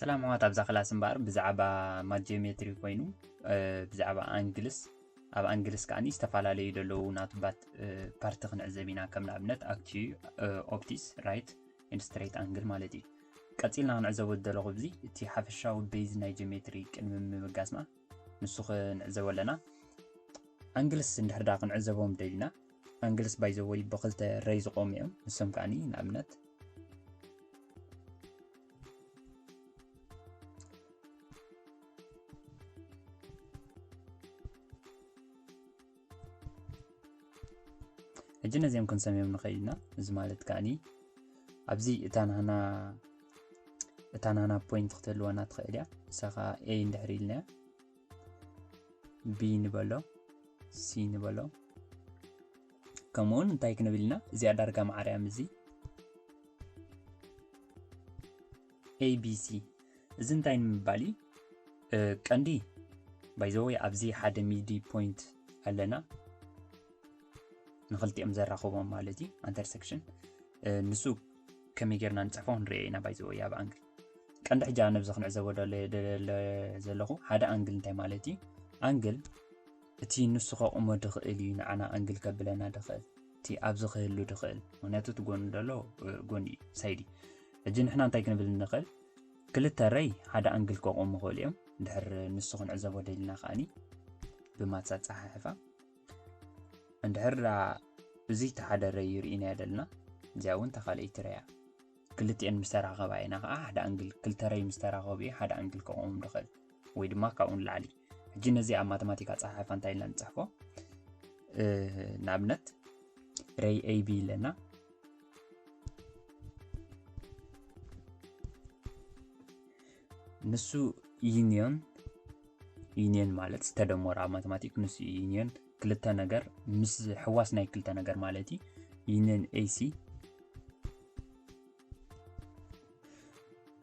ሰላም ኣሕዋት፣ ኣብዛ ክላስ እምበኣር ብዛዕባ ማት ጂኦሜትሪ ኮይኑ፣ እ፣ ብዛዕባ ኣንግልስ፣ ኣብ ኣንግልስ ከኣኒ ዝተፈላለዩ ዘለዉ ናቱ ባት-፣ እ፣ ፓርቲ ክንዕዘብ ኢና። ከም ንኣብነት ኣክቲ-፣ እ፣ ኦፕቲስ፣ ራይት ኤንድ ስትሬት ኣንግል ማለት እዩ። ቀጺልና ክንዕዘቦ ዝደለኹ ኣብዚ እቲ ሓፈሻዊ ቤዝ ናይ ጂኦሜትሪ ቅድሚ ምብጋስና ንሱ ክንዕዘቦ ኣለና። ኣንግልስ እንድሕር ዳ ክንዕዘቦም ደሊና፣ ኣንግልስ ባይ ዘ ወይ ብኽልተ ረይ ዝቆሙ እዮም። ንሶም ከኣኒ ንኣብነት ሕጂ ነዚኦም ክንሰምዮም ንኽእል ኢና። እዚ ማለት ከኣኒ ኣብዚ እታ ናህና፣ እታ ናህና ፖይንት ክትህልወና ትኽእል እያ። ንሳ ኸኣ ኤ እንድሕር ኢልናያ፣ ቢ ንበሎ፣ ሲ ንበሎ። ከምኡውን እንታይ ክንብል ኢና? እዚኣ ዳርጋ ማዕረ እያ ምስዚ ኤ ቢ ሲ። እዚ እንታይ ንምባል እዩ? እ፣ ቀንዲ ባይ ዘ ወይ ኣብዚ ሓደ ሚዲ ፖይንት ኣለና፣ ንኽልቲኦም ዘራኽቦም ማለት እዩ፣ ኣንተርሰክሽን። እ፣ ንሱ ከመይ ጌርና ንጽሕፎ ክንሪኦ ኢና። ባይ ዘ ወይ ኣብ ኣንግል ቀንዲ ሕጂ ኣነ ኣብዚ ክንዕዘቦ ደለ-፣ ደለ-፣ ዘለኹ ሓደ ኣንግል እንታይ ማለት እዩ? ኣንግል እቲ ንሱ ከቑሞ ድኽእል እዩ፣ ንዓና ኣንግል ከብለና ድኽእል፣ እቲ ኣብዚ ክህሉ ድኽእል። ምኽንያቱ እቲ ጎኒ ደሎ፣ እ፣ ጎኒ እዩ፣ ሳይድ እዩ። ሕጂ ንሕና እንታይ ክንብል ንኽእል? ክልተ ረይ ሓደ ኣንግል ከቑሙ ይኽእሉ እዮም። እንድሕር ንሱ ክንዕዘቦ ደሊና ከኣኒ ብማትስ ኣጸሓሕፋ። እንድሕር ደኣ እዚ እቲ ሓደ ረይ ርኢናዮ ደለና፣ እዚኣ እውን እታ ካልኣይቲ ረይ እያ። ክልቲኤን ምስ ተራኸባ ኢና ኸዓ ሓደ ኣንግል፣ ክልተ ረይ ምስ ተራኸቡ እዩ ሓደ ኣንግል ከቑሙ ድኽእል፣ ወይ ድማ ካብኡ ንላዕሊ። ሕጂ ነዚ ኣብ ማተማቲካ ኣጸሓሕፋ እንታይ ኢልና ንጽሕፎ? እ፣ ንኣብነት ረይ ኤ ቢ ኣለና። ንሱ ዩኒዮን፣ ዩኒየን ማለት ዝተደመረ ኣብ ማተማቲክ ንሱ ዩኒየን ክልተ ነገር ምስ ሕዋስ ናይ ክልተ ነገር ማለት እዩ። ዩኒየን ኤ ሲ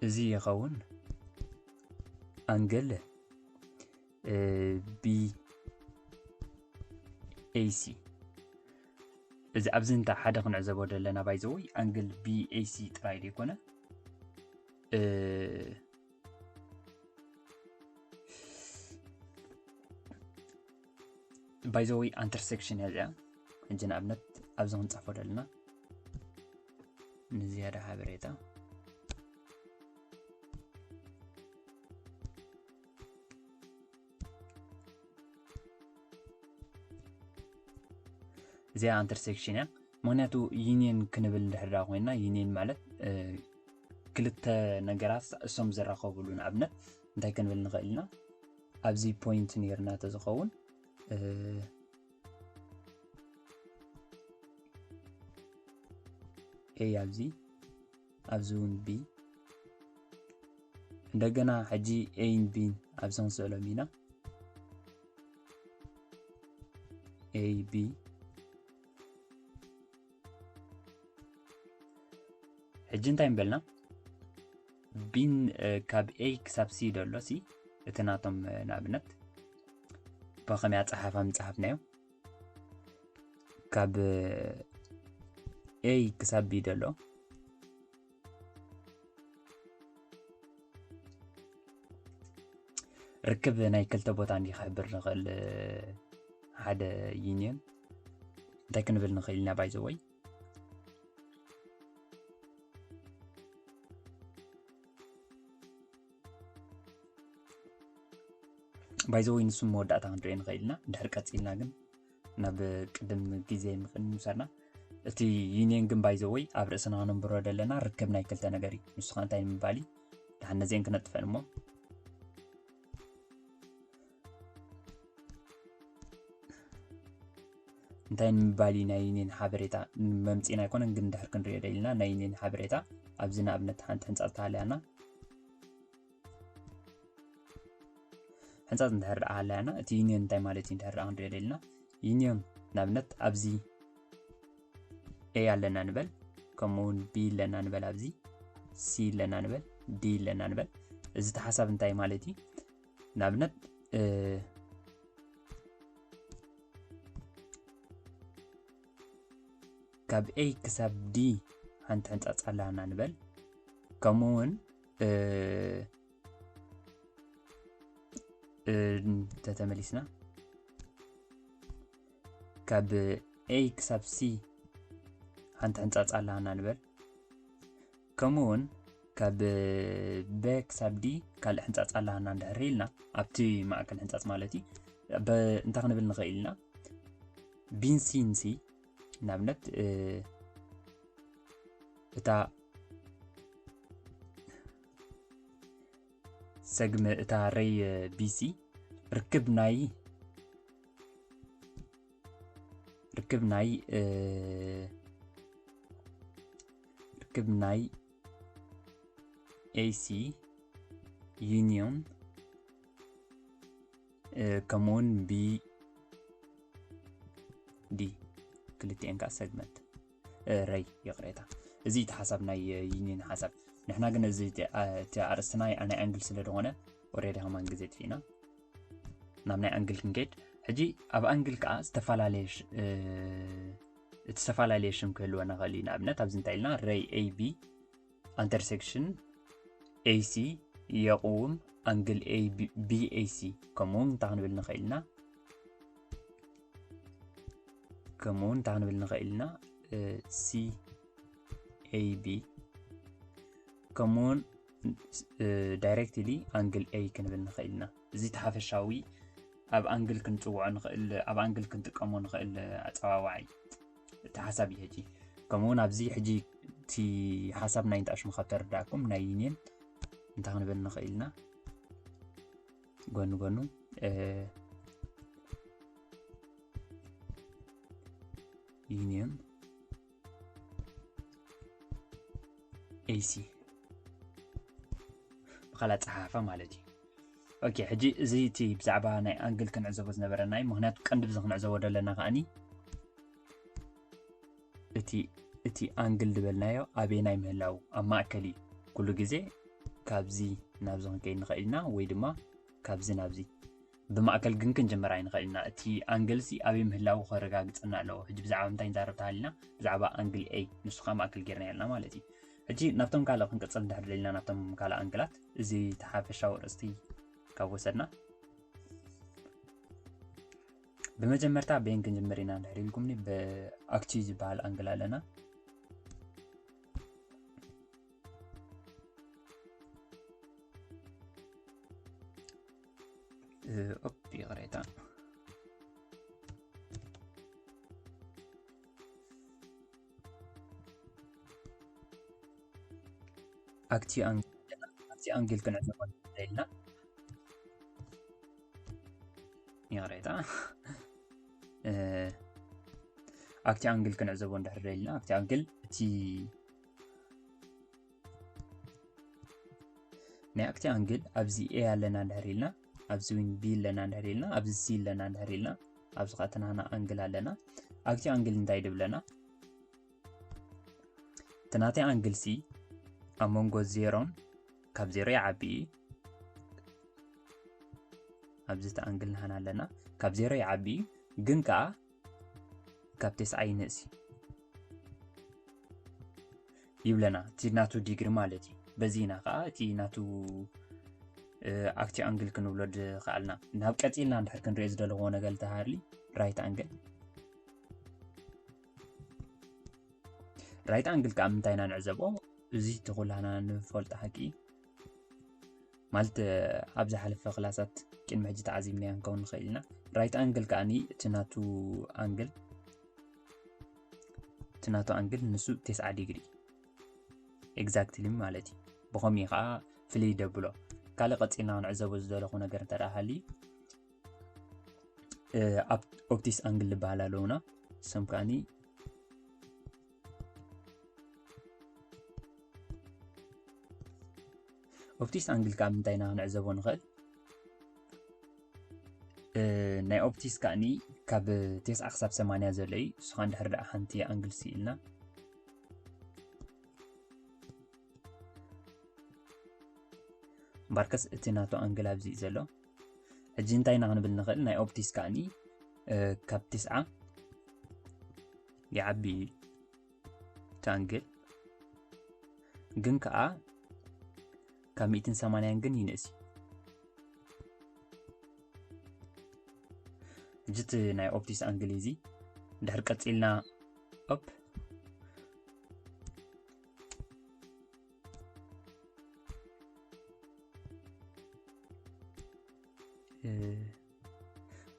እዚ ይኸውን። ኣንግል፣ እ፣ ቢ ኤ ሲ። እዚ ኣብዚ እንታይ ሓደ ክንዕዘቦ ዘለና ባይ ዘ ወይ ኣንግል ቢ ኤ ሲ ጥራይ ዘይኮነ፣ እ፣ ባይ ዘ ወይ ኣንተርሰክሽን እያ እዚኣ። ሕጂ ንኣብነት ኣብዚ ክንጽሕፎ ደለና ንዝያዳ ሓበሬታ። እዚኣ ኣንተርሴክሽን እያ። ምኽንያቱ ዩኒየን ክንብል እንድሕር ደኣ ኮይና፣ ዩኒየን ማለት፣ እ፣ ክልተ ነገራት እሶም ዝራኸብሉ፣ ንኣብነት እንታይ ክንብል ንኽእል ኢና? ኣብዚ ፖይንት ነይርና ተዝኸውን፣ እ፣ ኤ ኣብዚ፣ ኣብዚ እውን ቢ። እንደገና ሕጂ ኤን ቢን ኣብዚ ክንስእሎም ኢና። ኤ ቢ። ሕጂ እንታይ ምበልና? ቢን፣ እ፣ ካብ ኤ ክሳብ ሲ ደሎ ሲ፣ እቲ ናቶም፣ እ፣ ንኣብነት ብኸመይ ኣጸሓሕፋ ምጽሓፍናዮ? ካብ ኤ ክሳብ ቢ ደሎ ርክብ ናይ ክልተ ቦታ እንዲ ክሕብር ንኽእል፣ ሓደ ዩኒየን እንታይ ክንብል ንኽእል ኢና? ባይ ዘ ወይ፣ ባይ ዘ ወይ፣ ንሱ መወዳእታ ክንሪኦ ንኽእል ኢና። እንድሕር ቀጺልና ግን ናብ ቅድም ግዜ ምውሳድና፣ እቲ ዩኒየን ግን ባይ ዘ ወይ ኣብ ርእስና ክነንብሮ ዘለና ርክብ ናይ ክልተ ነገር እዩ። ንሱ ኸኣ እንታይ ንምባል እዩ? ደሓን ነዚአን ክነጥፈን እሞ። እንታይ ንምባል እዩ ናይ ዩኒየን ሓበሬታ? መምጺእና ኣይኮነን፣ ግን ድሕር ክንሪኦ ደሊና ናይ ዩኒየን ሓበሬታ። ኣብዚ ንኣብነት ሓንቲ ሕንጻጽ ተሃልያና፣ ሕንጻጽ እንድሕር ደኣ ሃልያና፣ እቲ ዩኒየን እንታይ ማለት እዩ እንድሕር ደኣ ክንሪኦ ደሊና፣ ዩኒየን ንኣብነት ኣብዚ ኤ ኣለና ንበል፣ ከምኡ እውን ቢ ኣለና ንበል፣ ኣብዚ ሲ ኣለና ንበል፣ ዲ ኣለና ንበል። እዚ እቲ ሓሳብ እንታይ ማለት እዩ? ንኣብነት፣ እ፣ ካብ ኤ ክሳብ ዲ ሓንቲ ሕንጻጽ ኣላና ንበል። ከምኡ እውን፣ እ፣ ተተመሊስና ካብ A ክሳብ C ሓንቲ ሕንጻጽ ኣለና ንበል። ከምኡ እውን ካብ B ክሳብ D ካልእ ሕንጻጽ ኣለና እንድሕር ኢልና፣ ኣብቲ ማእከል ሕንጻጽ ማለት እዩ። እንታይ ክንብል ንኽእል ኢና? B ን C ን C ንኣብነት እታ ሰግመ እታ ሬይ B C ርክብ ናይ ርክብ ናይ ርክብ ናይ A C ዩኒዮን ከምኡውን B D ክልቲኤን ከዓ ሰግመንት ሬይ ይቕሬታ። እዚ እቲ ሓሳብ ናይ ዩኒዮን ሓሳብ። ንሕና ግን እዚ እቲ ኣርእስትና ናይ ኣንግል ስለ ዝኾነ ኦሬዲ ከማን ግዜ ጥፊእና ናብ ናይ ኣንግል ክንከይድ። ሕጂ ኣብ ኣንግል ከዓ ዝተፈላለየ እተፈላለየ ሽም ክህልወና ኽእል እዩ። ንኣብነት ኣብዚ እንታይ ኢልና ሬይ A B intersection A C የቕውም ኣንግል B A C ከምኡ እንታይ ክንብል ንኽእል ኢና? ከምኡ እንታይ ክንብል ንኽእል ኢና? C A B ከምኡውን directly ኣንግል A ክንብል ንኽእል ኢና። እዚ ተሓፈሻዊ ኣብ ኣንግል ክንጽውዖ ንኽእል ኣብ ኣንግል ክንጥቀሞ ንኽእል ኣጸዋዋዒ እቲ ሓሳብ እዩ። ሕጂ ከምኡውን ኣብዚ ሕጂ እቲ ሓሳብ ናይ እንጣሽሙ ካብ ተረዳእኩም ናይ ዩኒየን እንታይ ክንብል ንኽእል ኢና? ጎኑ ጎኑ ዩኒየን A C ብኻልእ ኣጸሓሕፋ ማለት እዩ። ኦኬ፣ ሕጂ እዚ እቲ ብዛዕባ ናይ ኣንግል ክንዕዘቦ ዝነበረና እዩ። ምኽንያቱ ቀንዲ ብዚ ክንዕዘቦ ዘለና ከኣኒ እቲ እቲ ኣንግል ዝበልናዮ ኣበየናይ ምህላው ኣብ ማእከል እዩ። ኩሉ ግዜ ካብዚ ናብዚ ክንከይድ ንኽእል ኢና ወይ ድማ ካብዚ ናብዚ ብማእከል ግን ክንጅምር ኣይንኽእል ኢና። እቲ ኣንግል ሲ ኣበይ ምህላው ከረጋግጸና ኣለዎ። ሕጂ ብዛዕባ ምንታይ ንዛረብ ተሃሊና? ብዛዕባ ኣንግል A ንሱ ከዓ ማእከል ጌርና ያልና ማለት እዩ። ሕጂ ናብቶም ካልእ ክንቅጽል እንድሕር ደሊና ናብቶም ካልእ ኣንግላት እዚ ተሓፈሻዊ ርእስቲ ካብ ወሰድና ብመጀመርታ ቤን ክንጅምር ኢና እንድሕር ኢልኩምኒ ብኣክቲ ዝበሃል ኣንግል ኣለና። ኦፕ ይቕሬታ ኣክቲ ኣንግል ኣክቲ ኣንግል ክንዕዘቦ ንኽእል ኢና። ይቕሬታ ኣክቲ ኣንግል ክንዕዘቦ እንድሕር ደሊና ኣክቲ ኣንግል እቲ ናይ ኣክቲ ኣንግል ኣብዚ A ኣለና እንድሕር ኢልና ኣብዚ ውን B ኣለና እንድሕር ኢልና ኣብዚ C ኣለና እንድሕር ኢልና ኣብዚ ከዓ ትናና ኣንግል ኣለና። ኣክቲ ኣንግል እንታይ ድብለና? ትናተይ ኣንግል ሲ ኣብ መንጎ ዜሮን ካብ ዜሮ ይዓቢ እዩ። ኣብዚ እቲ ኣንግል ንሃና ኣለና ካብ ዜሮ ይዓቢ እዩ ግን ከዓ ካብ ቴስዓ ይንእስ እዩ ይብለና እቲ ናቱ ዲግሪ ማለት እዩ። በዚ ኢና ከዓ እቲ ናቱ ኣክቲ ኣንግል ክንብሎ ድኸኣልና። ናብ ቀፂልና እንድሕር ክንሪኦ ዝደለዎ ነገር ተሃርሊ ራይት ኣንግል ራይት ኣንግል ከዓ ምንታይ ኢና ንዕዘቦ? እዚ እቲ ኩላና ንፈልጦ ሓቂ ማለት ኣብ ዝሓለፈ ክላሳት ቅድሚ ሕጂ ተዓዚብናዮ ንከውን ንኽእል ኢና። ራይት ኣንግል ከዓኒ እቲ ናቱ ኣንግል እቲ ናቱ ኣንግል ንሱ ተስዓ ዲግሪ ኤግዛክትሊ ማለት እዩ። ብኸምኡ ከዓ ፍልይ ደብሎ። ካልእ ቀፂልና ክንዕዘቦ ዝደለኹ ነገር እንተ ደኣ ሃልዩ ኣብ ኦፕቲስ ኣንግል ዝበሃል ኣለውና እሶም ከዓኒ ኦፕቲስ ኣንግል ካብ ምንታይ ኢና ክንዕዘቦ ንኽእል? ናይ ኦፕቲስ ከዓኒ ካብ ተስዓ ክሳብ ሰማንያ ዘሎ እዩ። እሱ ከዓ እንድሕር ደኣ ሓንቲ ኣንግል ስኢልና እምበርከስ እቲ ናቱ ኣንግል ኣብዚ እዩ ዘሎ። ሕጂ እንታይ ኢና ክንብል ንኽእል? ናይ ኦፕቲስ ከዓኒ ካብ ተስዓ ይዓቢ እዩ እቲ ኣንግል ግን ከዓ ካብ ሚእትን ሰማንያን ግን ይንእስ እዩ። እዚ ናይ ኦፕቲስ ኣንግል እዚ ድሕር ቀጺልና ኦፕ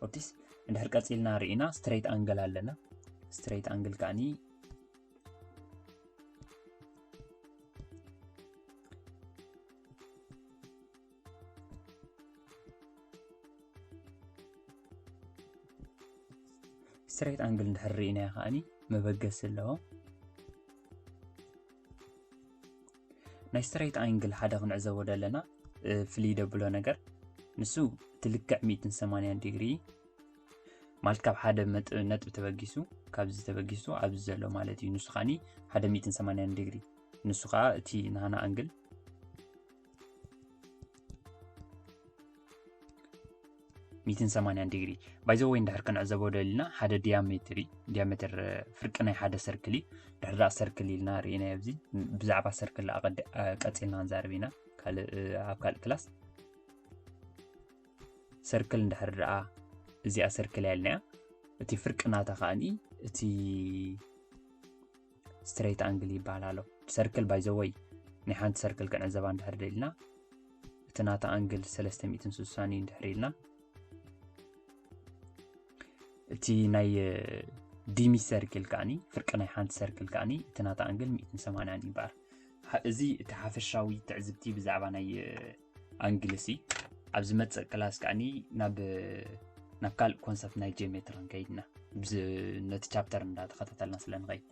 ኦፕቲስ እንድሕር ቀጺልና ርኢና ስትሬት ኣንግል ኣለና። ስትሬት ኣንግል ከዓኒ ስትሬት ኣንግል እንድሕር ርኢናዮ ከዓኒ መበገሲ ኣለዎ። ናይ ስትሬት ኣንግል ሓደ ክንዕዘቦ ዘለና ፍልይ ደብሎ ነገር ንሱ እቲ ልክዕ ሚእትን ሰማንያን ዲግሪ ማለት ካብ ሓደ ነጥቢ ተበጊሱ ካብዚ ተበጊሱ ኣብዚ ዘሎ ማለት እዩ። ንሱ ከዓኒ ሓደ ሚእትን ሰማንያን ዲግሪ ንሱ ከዓ እቲ ናና ኣንግል ሚእትን ሰማንያን ዲግሪ ባይዘወይ እንድሕር ክንዕዘቦ ደሊና ሓደ ዲያሜትር እዩ። ዲያሜትር ፍርቂ ናይ ሓደ ሰርክል እዩ። ድሕር ዳኣ ሰርክል ኢልና ርኢና ኣብዚ ብዛዕባ ሰርክል ቀፂልና ክንዛርብ ኢና ኣብ ካልእ ክላስ። ሰርክል እንድሕር ደኣ እዚኣ ሰርክል ያልናያ እቲ ፍርቂ ናታ ከዓኒ እቲ ስትሬት ኣንግል ይበሃል ኣሎ። ሰርክል ባይዘወይ ናይ ሓንቲ ሰርክል ክንዕዘባ እንድሕር ደሊና እቲ ናታ ኣንግል ሰለስተ ሚእትን ስሳን እዩ እንድሕር ኢልና እቲ ናይ ዲሚ ሰርክል ከዓኒ ፍርቂ ናይ ሓንቲ ሰርክል ከዓኒ እቲ ናታ ኣንግል ሚእትን ሰማንያን ይበሃል። እዚ እቲ ሓፈሻዊ ትዕዝብቲ ብዛዕባ ናይ ኣንግል ሲ ኣብ ዝመፅእ ክላስ ከዓኒ ናብ ናብ ካልእ ኮንሰፕት ናይ ጂኦሜትሪ ንከይድና ነቲ ቻፕተር እንዳተኸታተልና ስለ ንኸይድ